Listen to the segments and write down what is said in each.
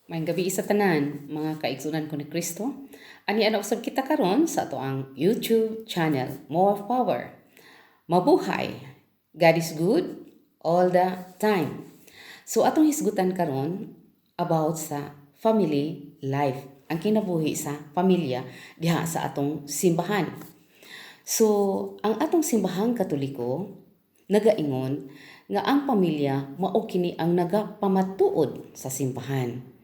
Maayong gabii sa tanan, mga kaigsunan ko ni Kristo. Ani ana usab kita karon sa atoang YouTube channel, More Power. Mabuhay! God is good all the time. So atong hisgutan karon about sa family life, ang kinabuhi sa pamilya diha sa atong simbahan. So ang atong Simbahang Katoliko nagaingon nga ang pamilya mao kini ang nagapamatuod sa simbahan.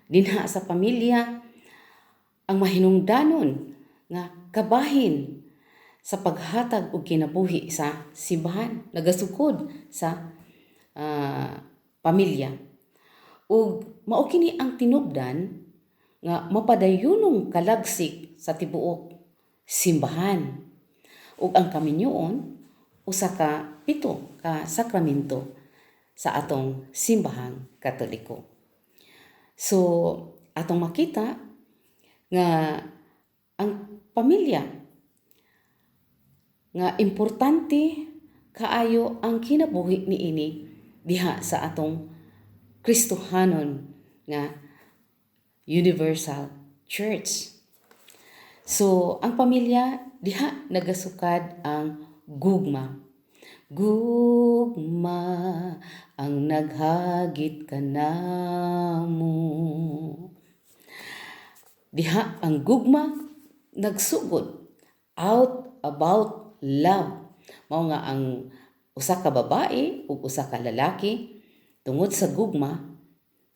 Dinha sa pamilya ang mahinungdanon nga kabahin sa paghatag og kinabuhi sa simbahan, nagasukod sa pamilya. Ug mao kini ang tinubdan nga mapadayunong kalagsik sa tibuok simbahan. Ug ang kaminyoon usa ka pito ka sakramento sa atong Simbahang Katoliko. So atong makita nga ang pamilya nga importante kaayo ang kinabuhi niini diha sa atong Kristohanon nga Universal Church. So ang pamilya, diha nagasukad ang gugma. Gugma ang naghagit kanamo. Diha ang gugma nagsugod, out about love. Mao nga ang usa ka babae ug usa ka lalaki, tungod sa gugma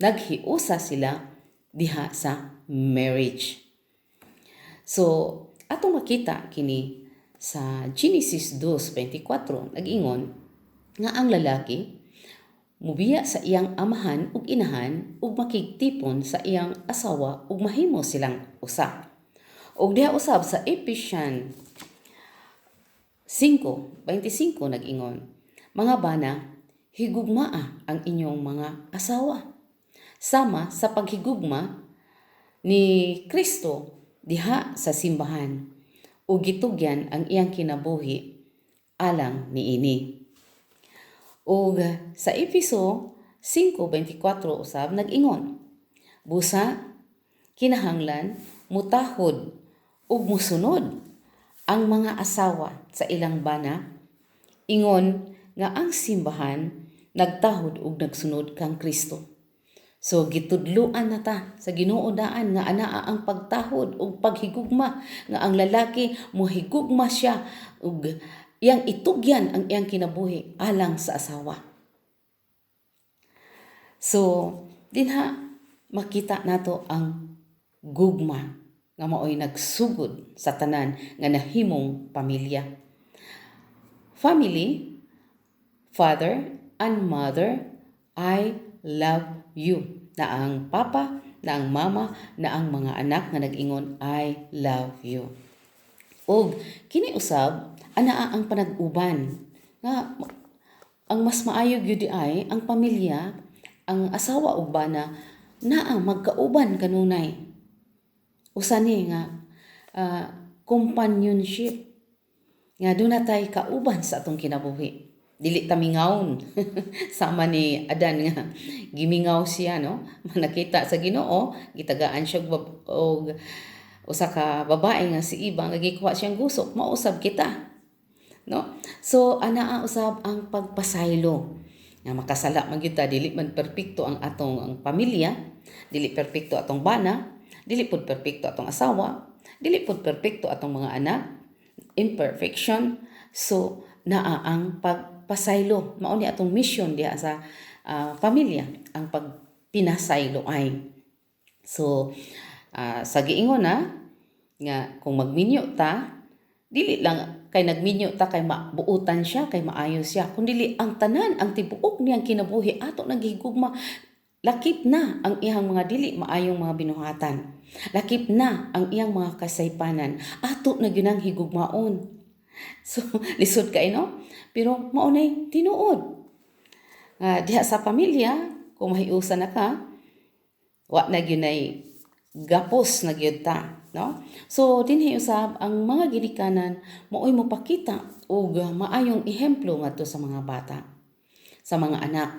naghiusa sila diha sa marriage. So atong makita kini sa Genesis 2:24, nag-ingon nga ang lalaki mubiya sa iyang amahan ug inahan ug makigtipon sa iyang asawa ug mahimo silang usa. Ug diha usab sa Ephesians 5:25 nag-ingon, "Mga bana, higugmaa ang inyong mga asawa sama sa paghigugma ni Kristo diha sa simbahan ug gitugyan ang iyang kinabuhi alang niini." Ug sa Efeso 5:24 usab nag-ingon, "Busa kinahanglan mutahod ug musunod ang mga asawa sa ilang bana, ingon nga ang simbahan nagtahod ug nagsunod kang Kristo." So gitudluan na ta sa Ginoo daan nga anaa ang pagtahod ug paghigugma, nga ang lalaki mohigugma siya ug iyang itugyan ang iyang kinabuhi alang sa asawa. So dinha makita nato ang gugma nga maoy nagsugod sa tanan nga nahimong pamilya. Family, father and mother, I love you. Na ang papa, na ang mama, na ang mga anak nga nag-ingon, "I love you." Og kini usab anaa ang panag-uban nga ang mas maayo gyud ay ang pamilya, ang asawa ug bana, naa magkauban kanunay. Usa ni nga companionship nga duna tay kauban sa atong kinabuhi. Dili ta mingawon sama ni Adan nga gimingaw siya, no? Nakita sa Ginoo, gitagaan siya og usa ka babae nga si Eva nga gikuha siyang gusok. Mausab kita, no? So anaa usab ang pagpasaylo nga makasala man gyud ta. Dili man perpekto ang atong ang pamilya, dili perpekto atong bana, dili pud perpekto atong asawa, dili pud perpekto atong mga anak, imperfection. So naa ang pagpasaylo. Mao ni atong mission diha sa pamilya, ang pagpinasaylo ay. So sa giingon na nga kung magminyo ta, dili lang kay nagminyo ta kay mabuutan siya, kay maayo siya, kundi ang tanan, ang tibuok niyang kinabuhi ato nang gihigugma, lakip na ang iyang mga dili maayong mga binuhatan, lakip na ang iyang mga kasaypanan, ato na gyud ang higugmaon. So lisod kay, no? Pero mao nay tinuod nga diha sa pamilya, kung mahiusa na ka, wa na gyud nay gapos na gyud ta, no? So dinhi usab ang mga ginikanan maoy mopakita og maayong ehemplo ngadto sa mga bata, sa mga anak.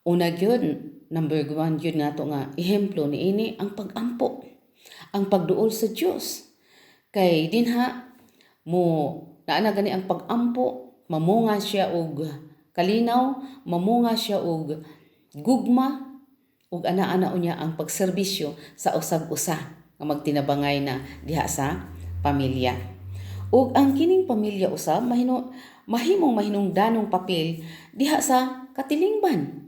Una gyud Number one yun nga to nga ehemplo niini ang pag-ampo, ang pagduol sa Dios. Kay dinha mo naa na gani ang pag-ampo, mamunga siya og kalinaw, mamunga siya og gugma, ug ana-ana unya ang pagserbisyo sa usag usa nga magtinabangay na diha sa pamilya. Ug ang kining pamilya usab mahimong mahinungdanong papel diha sa katilingban.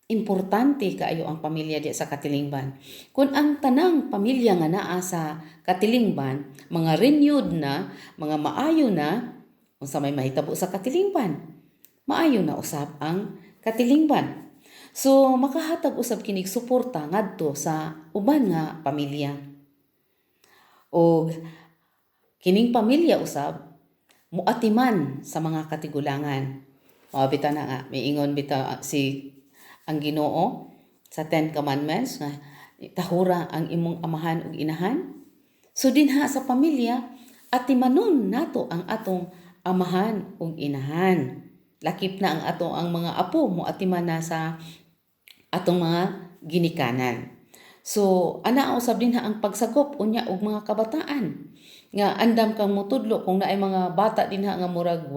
Importante kaayo ang pamilya diha sa katilingban. Kung ang tanang pamilya nga naa sa katilingban, mga renewed na, mga maayo na, unsa may mahitabo sa katilingban? Maayo na usab ang katilingban. So makahatag usab kinig suporta ngadto sa uban nga pamilya. Og kining pamilya usab muatiman sa mga katigulangan. Mao bitaw na nga miingon bitaw si ang Ginoo sa Ten Commandments nga tahura ang imong amahan ug inahan. So dinha sa pamilya, atimanon nato ang atong amahan ug inahan. Lakip na ang ato ang mga apo mo atiman na sa atong mga ginikanan. So ana usab dinha ang pagsagop unya og mga kabataan nga andam kang motudlo kung naay mga bata dinha nga murag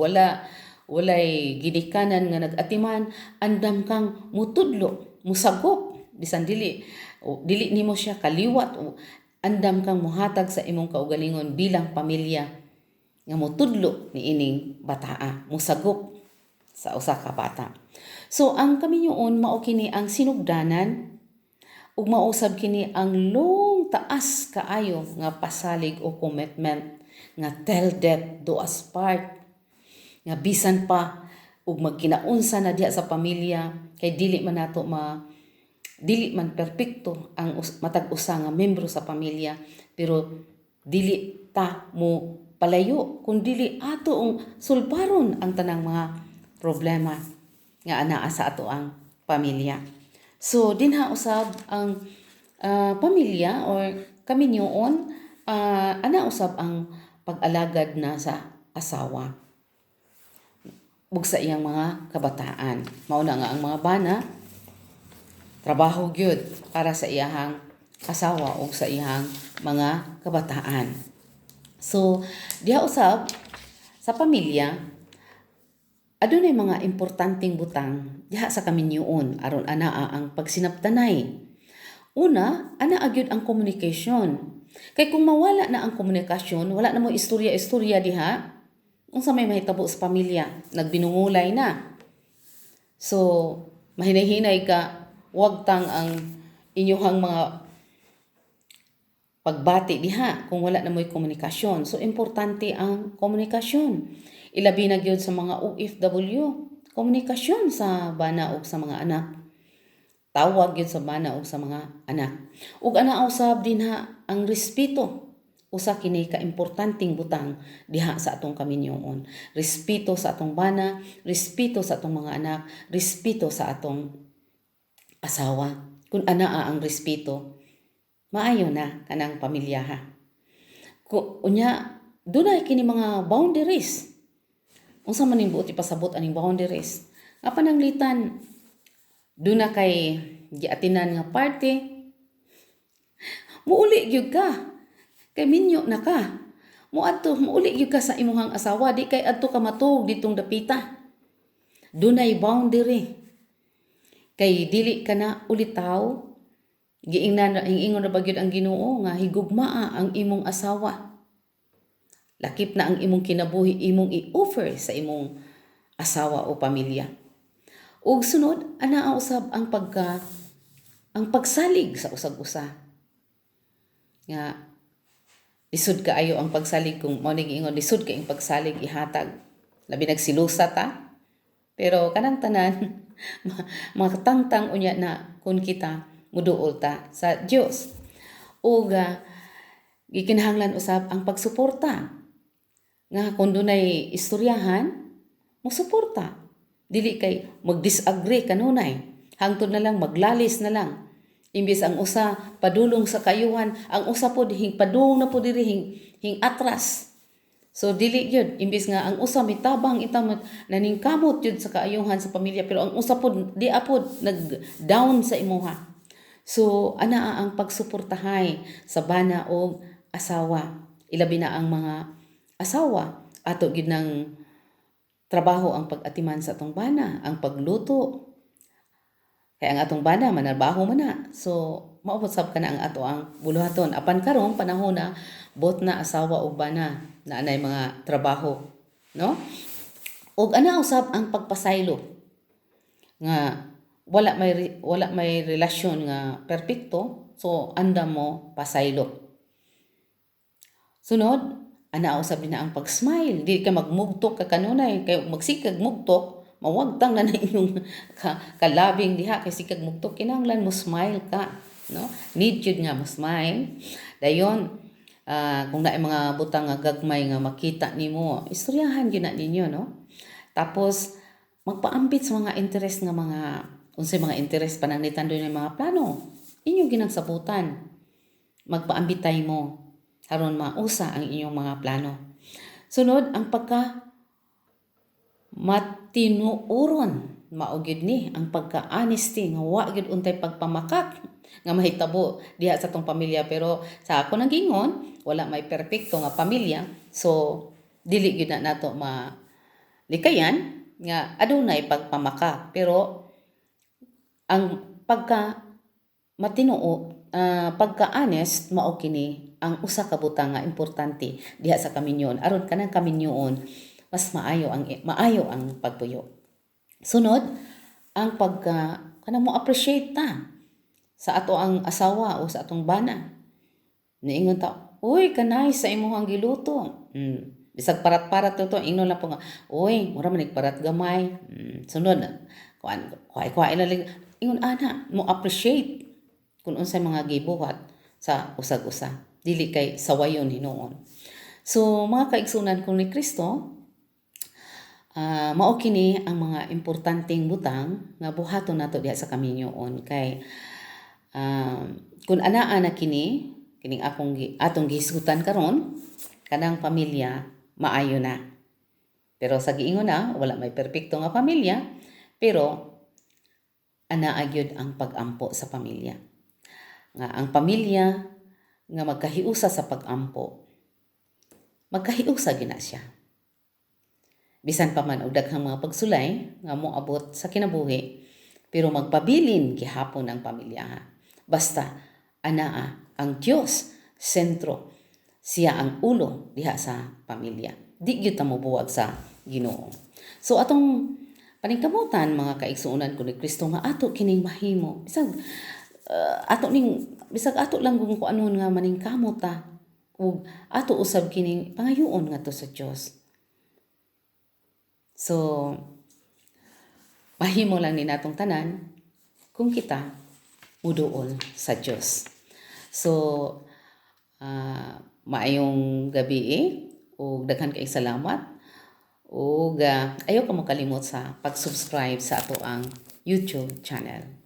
walay ginikanan nga nag-atiman, andam kang mutudlo, musagop bisan dili o, dili nimo siya kaliwat o andam kang muhatag sa imong kaugalingon bilang pamilya nga motudlo niining bataa, musagop sa usa ka bata. So ang kaminyoon, mao kini ang sinugdanan ug mausab kini ang long taas kaayo nga pasalig o commitment nga till death do us part, nga bisan pa ug magkinaunsa na diha sa pamilya, kay dili man nato ma dili man perpekto ang matag usa nga membro sa pamilya, pero dili ta mo palayo kun dili ato ang sulbaron ang tanang mga problema nga anaa sa ato ang pamilya. So dinha usab ang pamilya or kaminyoon, ana usab ang pag-alagad na sa asawa ug sa iyang mga kabataan. Mao na nga ang mga bana trabaho gyud para sa iyahang asawa ug sa iyang mga kabataan. So diha usab sa pamilya, adunay mga importanteng butang diha sa kaminyoon aron anaa ang pagsinabtanay. Una, ana gyud ang communication. Kay kung mawala na ang komunikasyon, wala na mo istorya-istorya diha, unsa may mahitabo sa pamilya? Nagbinungulay na. So, mahinay-hinay ka, wagtang ang inyuhang mga pagbati diha kung wala na mo'y komunikasyon. So, importante ang komunikasyon. Ilabi na gyud sa mga OFW, komunikasyon sa bana ug sa mga anak. Tawag gyud sa bana ug sa mga anak. Ug ana usab dinha ang respeto. Usa kini ka importanteng butang diha sa atong kaminyoon. Respeto sa atong bana, respeto sa atong mga anak, respeto sa atong asawa. Kung anaa ang respeto, maayo na kanang pamilya ha. Unya, dunay kini mga boundaries. Unsa man ning buot ipasabot aning boundaries? Nga pananglitan, duna kay giatinan nga party, muuli gyud ka. Kay minyo na ka. Muadto, muuli gyud ka sa imong asawa, di kay adto ka matug ditong dapita. Dunay boundary. Kay dili ka na ulitaw. Giingnan, ingon na ba gyud ang Ginoo nga higugmaa ang imong asawa. Lakip na ang imong kinabuhi imong i-offer sa imong asawa o pamilya. Ug sunod, ana usab ang pagsalig sa usag-usa. Nga lisod kaayo ang pagsalig kung mao ni giingon, lisod kay ang pagsalig ihatag. Labi nagsilusa ta. Pero kanang tanan makatangtang unya na kung kita muduol ta sa Dios. Ug gikinahanglan usab ang pagsuporta. Nga kung dunay istoryahan, mosuporta. Dili kay mag-disagree kanunay. Hangtod na lang maglalis na lang. Imbis ang usa padulong sa kayuhan, ang usa pod hing padulong na pod diri hing atras. So dili gyud, imbis nga ang usa mitabang itamot, naningkamot gyud sa kaayuhan sa pamilya, pero ang usa pod di apod nag down sa imuha. So anaa ang pagsuportahay sa bana og asawa. Ilabi na ang mga asawa, ato gyud nang trabaho ang pag-atiman sa atong bana, ang pagluto. Kay ang atong bana manarbaho man na. So mao sab kana ang ato ang buluhaton. Apan karong panahon na both na asawa ug bana na anay mga trabaho, no? Ug ana usab ang pagpasaylo nga wala may relasyon nga perpekto, so andam mo pasaylo. Sunod, ana usab din na ang pag-smile. Di ka magmugtok ka kanunay kay magsikag mugtok, mawagtang na na inyong kalabing diha kay sikag mugtok. Kinahanglan mo smile ka, no? Need jud nga mo smile. Dayon, kung naay mga butang nga gagmay nga makita nimo, istoryahan gyud na ninyo, no? Tapos magpaambit sa mga interest nga mga unsay mga interest, pananglitan doon ng mga plano inyo ginagsabutan, magpaambitay mo aron mausa ang inyong mga plano. Sunod, ang pagka matinuoron, mao gyud ni ang pagka-honesty nga wa gyud untay pagpamakak nga mahitabo diha sa atong pamilya. Pero sa ako nang gingon, wala may perpekto nga pamilya, so dili gyud na nato malikayan nga adunay pagpamakak. Pero ang pagka matinuo, pagka-honest, mao kini ang usa ka butang nga importante diha sa kaminyoon aron kanang kaminyoon mas maayo ang pagpuyo. Sunod, ang pagka kanang mo appreciate ta sa ato ang asawa o sa atong bana. Niingon ta, "Uy, kanay sa imong giluto." Bisag parat-parat to, ingnon lang po nga, "Uy, mura man parat gamay." Sunod, kuan, kuhay-kuhay na lang. Ingon ana, mo appreciate kung unsay mga gibuhat sa usag-usa. Dili kay sawayon hinuon. So, mga kaigsunan ko ni Kristo, mao kini ang mga importanteng butang nga buhaton nato diha sa kaminyoon kay kung anaa na kini kining akong atong gihisgutan karon, kanang pamilya maayo na. Pero sa giingon na, wala may perpekto nga pamilya, pero anaa gyud ang pag-ampo sa pamilya. Nga ang pamilya nga magkahiusa sa pag-ampo, magkahiusa gyud na siya. Bisan pa man og daghang mga pagsulay nga moabot sa kinabuhi, pero magpabilin gihapon ang pamilya. Basta anaa ang Dios sentro, siya ang ulo diha sa pamilya. Di gyud ta mobuwag sa Ginoo. So atong paningkamutan, mga kaigsuonan ko ni Kristo, nga ato kining mahimo. Bisag ato ning bisag ato lang kung anon nga maningkamot ta ug ato usab kining pangayoon ngadto sa Dios. So, mahimo lang ni natong tanan kung kita muduol sa Dios. So, maayong gabi eh, ug daghan kay salamat. Ug ayaw ka mo kalimot sa pag-subscribe sa ato ang YouTube channel.